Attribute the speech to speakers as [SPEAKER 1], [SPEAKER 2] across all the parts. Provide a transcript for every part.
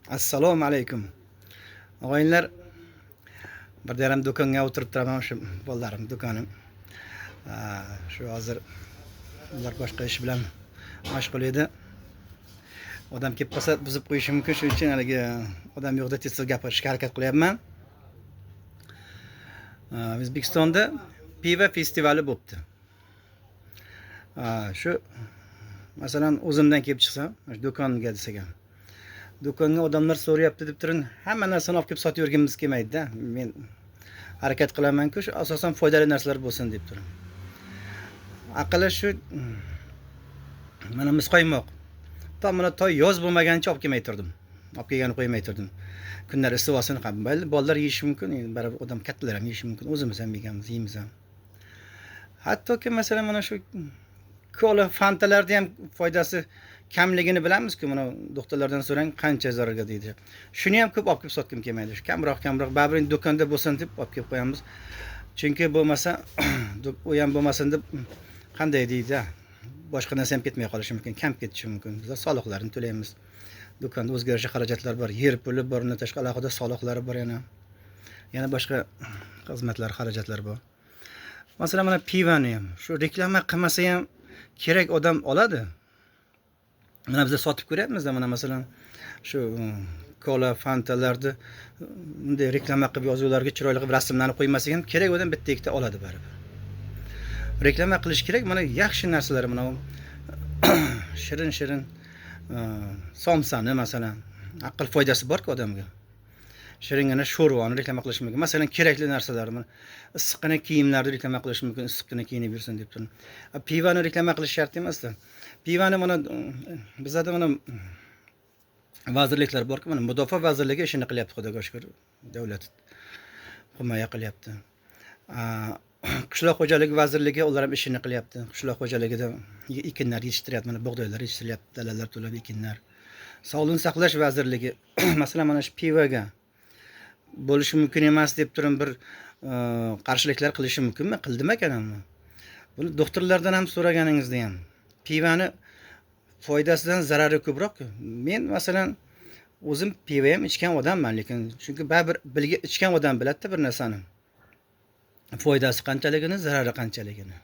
[SPEAKER 1] Assalomu alaykum. Og'aynilar, bir yarim do'konga o'tirib turaman, shu bolalarim do'koni. Shu hozir ular boshqa ish bilan mashg'ul edi. Odam kelib qolsa buzib qo'yishi mumkin, shuning uchun haligi odam yo'qda tez tez gapirishga harakat qilyapman. O'zbekistonda pivo festivali bo'pti. Shu masalan o'zimdan kelib chiqsam, shu do'konga desak ham, do'konga odamlar so'rayapti deb turib hamma narsani olib kelib sotib yurgimiz kelmaydida. Men harakat qilamanku, shu asosan foydali narsalar bo'lsin deb turib. Aqalli shu mana muzqaymoq. To mana to yoz bo'lmagancha olib kelmay turdim. Olib kelgani qo'ymay turdim. Kunlar isib olsin, mayli, bolalar yeyishi mumkin, endi baribir odam kattalar ham yeyishi mumkin. O'zimiz ham yeganmiz, yeymiz ham. Hattoki masalan mana shu kola, fantalarni ham foydasi kamligini bilamizku, mana doktorlardan so'rang qancha zararga deydi. Shuni ham ko'p olib kelib sotgim kelmaydi. Shu kamroq kamroq baribir endi do'konda bo'lsin deb olib kelib qo'yamiz. Chunki bo'lmasa u ham bo'lmasin deb qanday deydi, boshqa narsa ham ketmay qolishi mumkin, kam ketishi mumkin. Bizlar soliqlarni to'laymiz. Do'konda o'ziga yarasha xarajatlar bor, yer puli bor, undan tashqari alohida soliqlari bor yana. Yana boshqa xizmatlar, xarajatlar bor. Masalan, mana pivani ham shu reklama qilmasa ham kerak odam oladi. Mana biz sotib ko'ryapmiz, mana masalan shu kola, fantalarni bunday reklama qilib yozuvlarga chiroyli qilib rasmlarni qo'ymasak ham kerak odam bitta ikkita oladi baribir. Reklama qilish kerak, mana yaxshi narsalar, mana shirin shirin somsani masalan, aql foydasi bor-ku odamga. Shiringina sho'rvani reklama qilish mumkin. Masalan, kerakli narsalar, mana issiqqina kiyimlarni reklama qilish mumkin, issiqqina kiyinib yursin deb turib. Pivani reklama qilish shart emas-da. Pivani mana bizada mana vazirliklar borku, mana Mudofaa vazirligi ishini qilyapti, Xudoga shukur, davlat himoya qilyapti. Qishloq xo'jaligi vazirligi, ular ham ishini qilyapti. Qishloq xo'jaligida ekinlar yetishtiryapti, mana bug'doylar yetishtirilyapti, dalalar to'lab ekinlar. Sog'liqni saqlash vazirligi masalan mana shu pivoga bo'lishi mumkin emas deb turib bir qarshiliklar qilishi mumkinmi? Qildimi ekanmi? Buni doktorlardan ham so'raganingizda ham pivani foydasidan zarari ko'proq. Men masalan o'zim pivo ham ichgan odamman, lekin chunki baribir bilgi ichgan odam biladida bir narsani. Foydasi qanchaligini, zarari qanchaligini.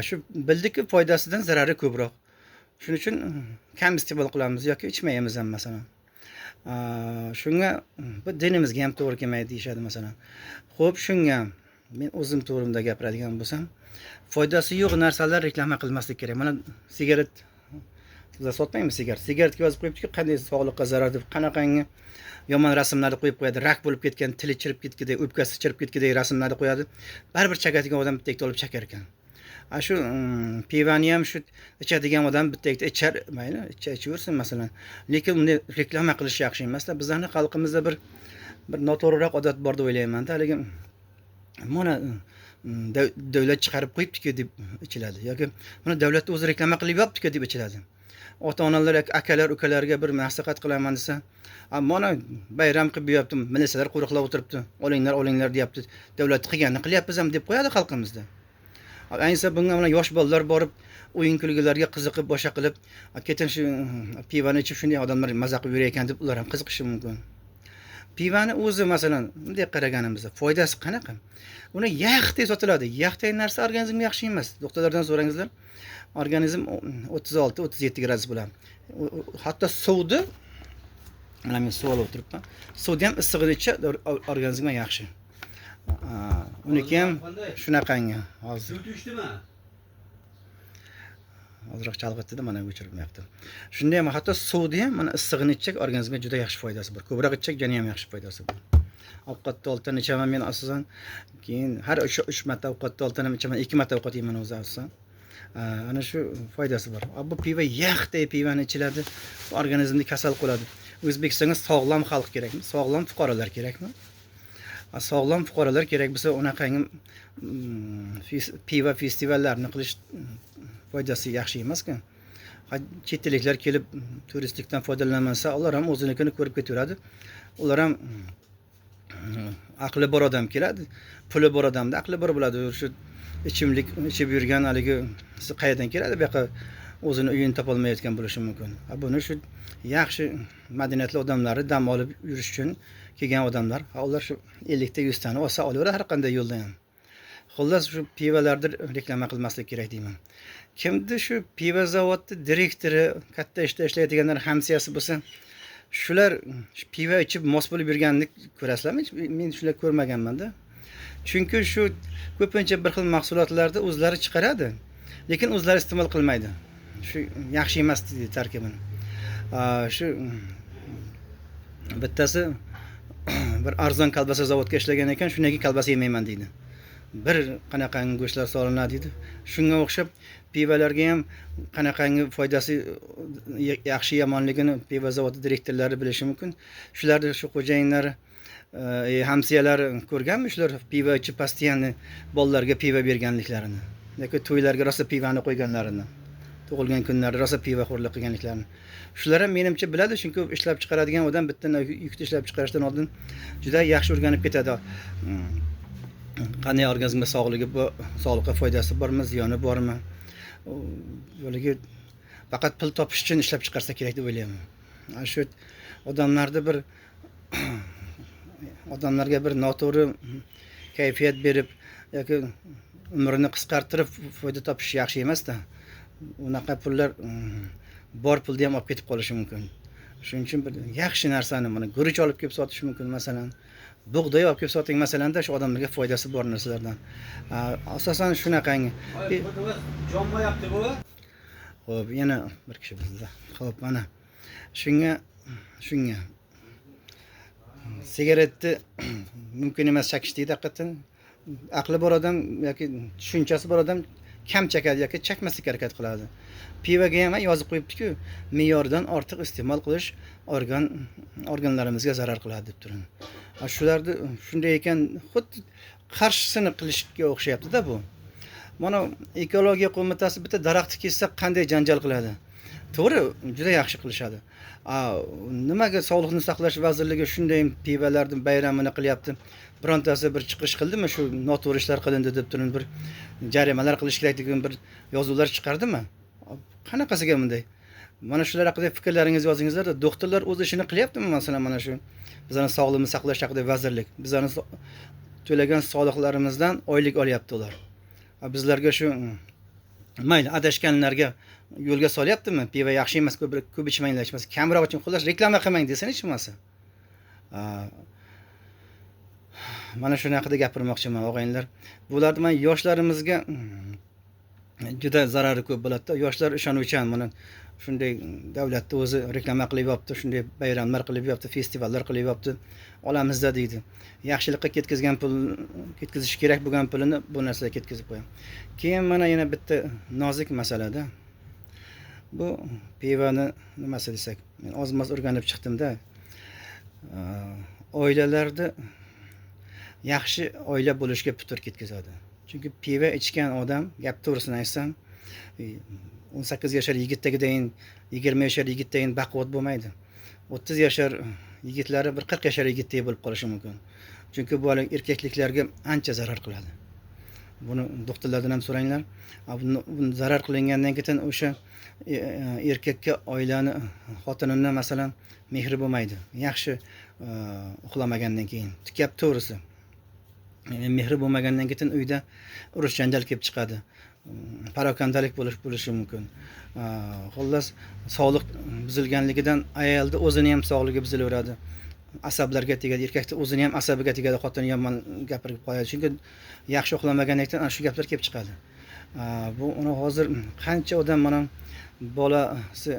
[SPEAKER 1] Shu bildikki, foydasidan zarari ko'proq. Shuning uchun kam iste'mol qilamiz yoki ichmaymiz ham masalan. Shunga bu dinimizga ham to'g'ri kelmaydi deyishadi masalan. Xo'p, shunga men o'zim to'g'rimda gapiradigan bo'lsam, foydasi yo'q narsalar reklama qilmaslik kerak. Mana sigaret bizlar sotmaymiz sigaret. Sigaretga yozib qo'yibdiki, qanday sog'liqqa zarar deb, qanaqangi yomon rasmlarni qo'yib qo'yadi. Rak bo'lib ketgan, tili chirib ketgidek, o'pkasi chirib ketgidek rasmlarni qo'yadi. Baribir chakadigan odam bitta ikkita olib chakar ekan. Shu pivani ham shu ichadigan odam bitta ikkita ichar, mayli, ichaversin masalan. Lekin uni reklama qilish yaxshi emas-da. Bizlarning xalqimizda bir noto'g'riroq odat bor deb o'ylayman-da. Haligi mana davlat chiqarib qo'yibdi-ku deb ichiladi yoki mana davlat o'zi reklama qilib yopdi-ku deb ichiladi. Ota-onalar yoki akalar, ukalarga bir nasihat qilaman desa, mana bayram qilib beryapti, militsiyalar qo'riqlab o'tiribdi, olinglar, olinglar deyapti. Davlat qilganini qilyapmiz ham deb qo'yadi xalqimizda. Ayniqsa bunga mana yosh bolalar borib o'yin kulgilarga qiziqib, boshqa qilib, ketin shu pivani ichib shunday odamlar maza qilib yurayotgan deb ular ham qiziqishi mumkin. Pivani o'zi masalan bunday qaraganimizda foydasi qanaqa? Uni yaxday sotiladi. Yaxday narsa organizmga yaxshi emas. Doktorlardan so'rangizlar, organizm 36-37 gradus bo'ladi. Hatto suvni, mana men suv olib o'tiribman. Suvni ham issig'ini ichsa organizmga yaxshi. Uniki ham shunaqangi hozir.
[SPEAKER 2] Suv tushdimi?
[SPEAKER 1] Ozroq chalg'itdi-da, mana o'chirmayapti. Shunda ham hatto suvni ham mana issig'ini ichsak organizmga juda yaxshi foydasi bor. Ko'proq ichsak yana ham yaxshi foydasi bor. Ovqatni oldin ichaman men asosan, keyin har 3 marta ovqatni oldin ham ichaman, 2 marta ovqat yeyman o'zi asosan. Ana shu foydasi bor. Bu pivo yaxday pivani ichiladi, organizmni kasal qiladi. O'zbekistonga sog'lom xalq kerakmi? Sog'lom fuqarolar kerakmi? Sog'lom fuqarolar kerak bo'lsa, unaqangi pivo festivallarini qilish foydasi yaxshi emas-ku. Chet elliklar kelib turistlikdan foydalanmasa, ular ham o'zinikini ko'rib ketaveradi. Ular ham aqli bor odam keladi, puli bor odamda aqli bor bo'ladi. Shu ichimlik ichib yurgan haligi qayerdan keladi bu yoqqa o'zini uyini topolmayotgan bo'lishi mumkin. Buni shu yaxshi madaniyatli odamlari dam olib yurish uchun kelgan odamlar, ular shu 50 ta 100 tani olsa olaveradi har qanday yo'lda ham. Xullas, shu pivalarni reklama qilmaslik kerak deyman. Kimni shu piva zavodni direktori, katta ishda ishlaydiganlar hamsiyasi bo'lsa, shular piva ichib mos bo'lib yurganini ko'rasizlarmi? Men shular ko'rmaganman-da. Chunki shu ko'pincha bir xil mahsulotlarni o'zlari chiqaradi, lekin o'zlari iste'mol qilmaydi. Shu yaxshi emas deydi tarkibini. Shu bittasi bir arzon kolbasa zavodga ishlagan ekan, shundan keyin kolbasa yemayman deydi. Bir qanaqangi go'shtlar solinadi deydi. Shunga o'xshab pivalarga ham qanaqangi foydasi yaxshi yomonligini piva zavodi direktorlari bilishi mumkin. Shularni shu xo'jayinlari, hamsiyalari ko'rganmi shular piva ichib постоянно bolalarga piva berganliklarini yoki to'ylarga rosa pivani qo'yganlarini, tug'ilgan kunlarida rosa pivaxo'rlik qilganliklarini. Shular ham menimcha biladi, chunki ishlab chiqaradigan odam bitta yukni ishlab chiqarishdan oldin juda yaxshi o'rganib ketadi. Qanday organizmga sog'ligi, sog'liqqa foydasi bormi, ziyoni bormi? Haligi faqat pul topish uchun ishlab chiqarsa kerak deb o'ylayman. Shu odamlarda bir odamlarga bir noto'g'ri kayfiyat berib yoki umrini qisqartirib foyda topish yaxshi emas-da. Unaqa pullar bor pulni ham olib ketib qolishi mumkin. Shuning uchun bir yaxshi narsani, mana guruch olib kelib sotish mumkin masalan, bug'doy olib kelib soting masalanda, shu odamlarga foydasi bor narsalardan. Asosan shunaqangi.
[SPEAKER 2] Jonmayapti bu.
[SPEAKER 1] Xo'p, yana bir kishi bizda. Xo'p, mana shunga sigaretni mumkin emas chakish deydi haqiqatan. Aqli bor odam yoki tushunchasi bor odam kam chakadi yoki chakmaslikka harakat qiladi. Pivaga ham yozib qo'yibdi-ku, me'yordan ortiq iste'mol qilish organlarimizga zarar qiladi deb turadi. Shularni shunday ekan, xuddi qarshisini qilishga o'xshayapti-da bu. Mana ekologiya qo'mitasi bitta daraxtni kessa qanday janjal qiladi. To'g'ri, juda yaxshi qilishadi. Nimaga Sog'liqni saqlash vazirligi shunday pivalarning bayramini qilyapti? Birontasi bir chiqish qildimi, shu noto'g'ri ishlar qilindi deb turib bir jarimalar qilish kerak degan bir yozuvlar chiqardimi? Qanaqasiga bunday? Mana shular haqida fikrlaringizni yozingizlar. Doktorlar o'z ishini qilyaptimi masalan, mana shu bizlarning sog'liqni saqlash haqida vazirlik bizlarning to'lagan soliqlarimizdan oylik olyapti ular. Bizlarga shu mayli adashganlarga yo'lga solyaptimi? Piva yaxshi emas, ko'p ichmanglar, hech bo'lmasa kamroq iching, xullas reklama qilmang desin hech bo'lmasa. Mana shuni haqida gapirmoqchiman og'aynilar. Bularni man yoshlarimizga juda zarari ko'p bo'ladi-da. Yoshlar ishonuvchan, mana shunday davlatni o'zi reklama qilib yopti, shunday bayramlar qilib yopti, festivallar qilib yopti, olamizda deydi. Yaxshilikqa ketkazgan pul, ketkazish kerak bo'lgan pulini bu narsaga ketkazib qo'yadi. Keyin mana yana bitta nozik masalada. Bu pivani nimasi desak, men oz-moz o'rganib chiqdim-da. Oilalarda yaxshi oila bo'lishga putur ketkazadi. Chunki piva ichgan odam, gap to'g'risini aytsam, 18 yashar yigitdagidayin, 20 yashar yigitdayin baquvvat bo'lmaydi. 30 yashar yigitlari bir 40 yashar yigitdek bo'lib qolishi mumkin. Chunki bu hali erkakliklarga ancha zarar qiladi. Buni doktorlardan ham so'ranglar. Buni zarar qilingandan keyin o'sha erkakka oilani, xotinini masalan mehri bo'lmaydi. Yaxshi uxlamagandan keyin. Gap to'g'risi. Mehri bo'lmagandan keyin uyda urush janjal kelib chiqadi. Parokandalik bo'lishi mumkin. Xullas, sog'liq buzilganligidan ayolni o'zini ham sog'ligi buzilaveradi. Asablarga tegadi, erkakni o'zini ham asabiga tegadi, xotini yomon gapirib qo'yadi. Chunki yaxshi uxlamagandan keyin ana shu gaplar kelib chiqadi. Bu uni hozir qancha odam mana bolasi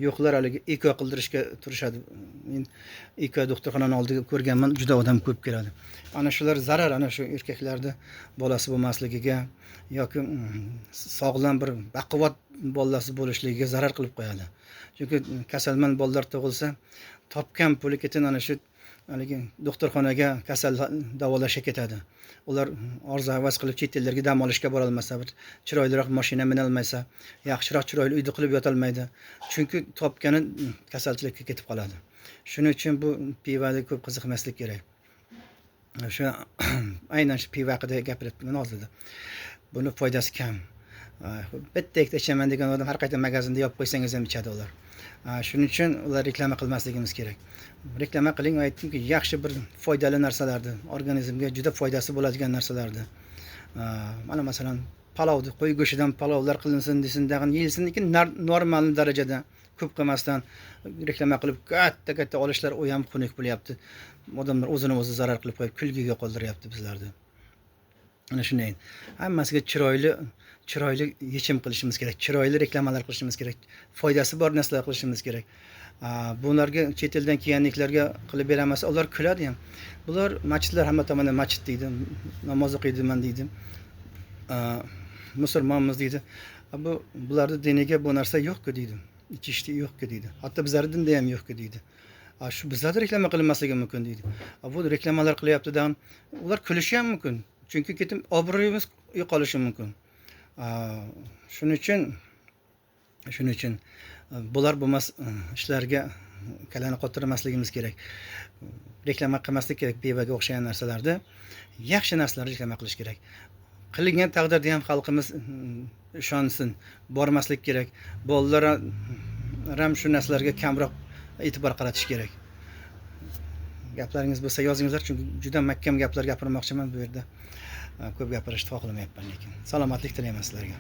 [SPEAKER 1] yo'qlar haligi eko qildirishga turishadi. Men eko doktorxonani oldiga ko'rganman, juda odam ko'p keladi. Ana shular zarar, ana shu erkaklarda bolasi bo'lmasligiga yoki sog'lom bir baquvvat bolasi bo'lishligiga zarar qilib qo'yadi. Chunki kasalmand bolalar tug'ilsa, topgan puli ketin ana shu haligi doktorxonaga kasal davolashga ketadi. Ular orzu havas qilib chet ellarga dam olishga bora olmasa, bir chiroyliroq mashina mina olmasa, yaxshiroq chiroyli uyda qilib yotolmaydi. Chunki topgani kasalchilikka ketib qoladi. Shuning uchun bu pivaga ko'p qiziqmaslik kerak. Shu aynan shu piva haqida gapiryapman hozirda. Buni foydasi kam. Bitta ikkita ichaman degan odam har qayta magazinda yopib qo'ysangiz ham ichadi ular. Shuning uchun ular reklama qilmasligimiz kerak. Reklama qiling, aytdimki, yaxshi bir foydali narsalarni, organizmga juda foydasi bo'ladigan narsalarni. Mana masalan, palovni, qo'y go'shtidan palovlar qilinsin desin, dag'in yeyilsin, lekin normal darajada, ko'p qilmasdan reklama qilib katta katta olishlar, u ham xunuk bo'lyapti. Odamlar o'zini o'zi zarar qilib qo'yib, kulgiga qoldiryapti bizlarni. Ana shunday. Hammasiga chiroyli chiroyli yechim qilishimiz kerak, chiroyli reklamalar qilishimiz kerak, foydasi bor narsalar qilishimiz kerak. Bularga chet eldan kelganliklarga qilib beramiz, ular kuladi ham. Bular masjidlar, hamma tomonda masjid deydi, namoz o'qiydiman deydi. Musulmonmiz deydi. Bu bularni diniga bu narsa yo'q-ku deydi. Ichishdi yo'q-ku deydi. Hatto bizlarning dinda ham yo'q-ku deydi. Shu bizlarda reklama qilinmasligi mumkin deydi. Bu reklamalar qilyapti-dan, ular kulishi ham mumkin. Chunki ketim obro'yimiz yo'qolishi mumkin. Shuning uchun bular bo'lmas ishlarga kalani qotirmasligimiz kerak. Reklama qilmaslik kerak bevaga o'xshagan narsalarni. Yaxshi narsalarni reklama qilish kerak. Qilingan taqdirda ham xalqimiz ishonsin, bormaslik kerak. Bolalar ham shu narsalarga kamroq e'tibor qaratish kerak. Gaplaringiz bo'lsa yozinglar, chunki juda mahkam gaplar gapirmoqchiman bu yerda. Ko'p gapirishni xohlamayapman lekin. Salomatlik tilayman sizlarga.